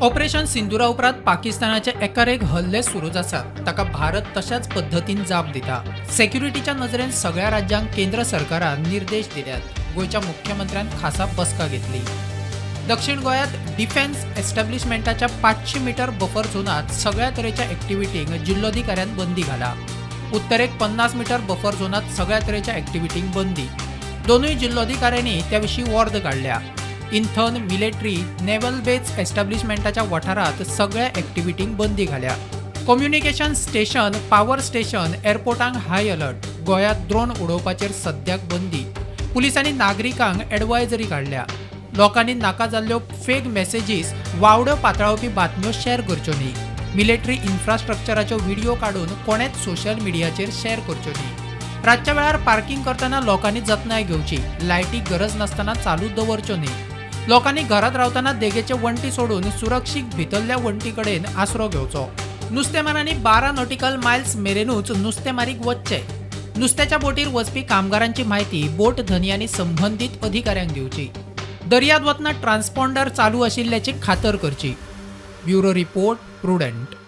Operation Sindura उपरांत पाकिस्तानाचे एकार एक हल्ले सुरूच आसात. ताका भारत तशाच पद्दतीन जाप दिता. सेक्युरिटीच्या नजरेन सगळ्या राज्यांक केंद्र सरकारान निर्देश दिल्यात. गोंयच्या मुख्यमंत्र्यान खासा बसका घेतली. दक्षिण गोंयांत डिफेन्स एस्टॅब्लिशमेंटाच्या 500 मीटर बफर झोनांत सगळ्या तरेच्या एक्टिविटींक जिल्लोधिकाऱ्यान बंदी घाला. उत्तरेक 50 मीटर बफर झोनांत सगळ्या तरेच्या एक्टिविटींक बंदी. दोनूय जिल्लोधिकाऱ्यांनी त्या विशीं वॉर्द काडल्या. इंथन, मिलिटरी, नेव्हल बेज एस्टॅब्लिशमेंटाच्या वाठारांत सगळ्या एक्टिविटींक बंदी घाल्या. कम्युनिकेशन स्टेशन, पावर स्टेशन, एअरपोर्टांक हाय अलर्ट. गोंयांत ड्रोन उडोवपाचेर सद्याक बंदी. पुलिसांनी नागरिकांक एडवायजरी काडल्या. लोकांनी नाका जाल्ल्यो फेक मॅसेजीस, वावड्यो पातळावपी बातम्यो शेअर करच्यो न्ही. मिलिटरी इन्फ्रास्ट्रक्चराच्यो व्हिडिओ काडून कोणेच सोशल मिडियाचेर शेअर करच्यो न्ही. रातच्या वेळार पार्किंग करतना लोकांनी जतनाय घेवची. लायटी गरज नासतना चालू दवरच्यो न्ही. लोकांनी घरांत रावतना देगेचे वण्टी सोडून सुरक्षीत भितरल्या वण्टी कडेन आसरो घेवचो. नुस्तेमारांनी 12 नॉटिकल मायल्स मेरेनूच नुस्तेमारीक वचचें. नुस्त्याच्या बोटीर वचपी कामगारांची म्हायती बोट धनयांनी संबंदीत अधिकाऱ्यांक दिवची. दर्यांत वतना ट्रान्सपॉन्डर चालू आशिल्ल्याची खातर करची. Bureau report, Prudent.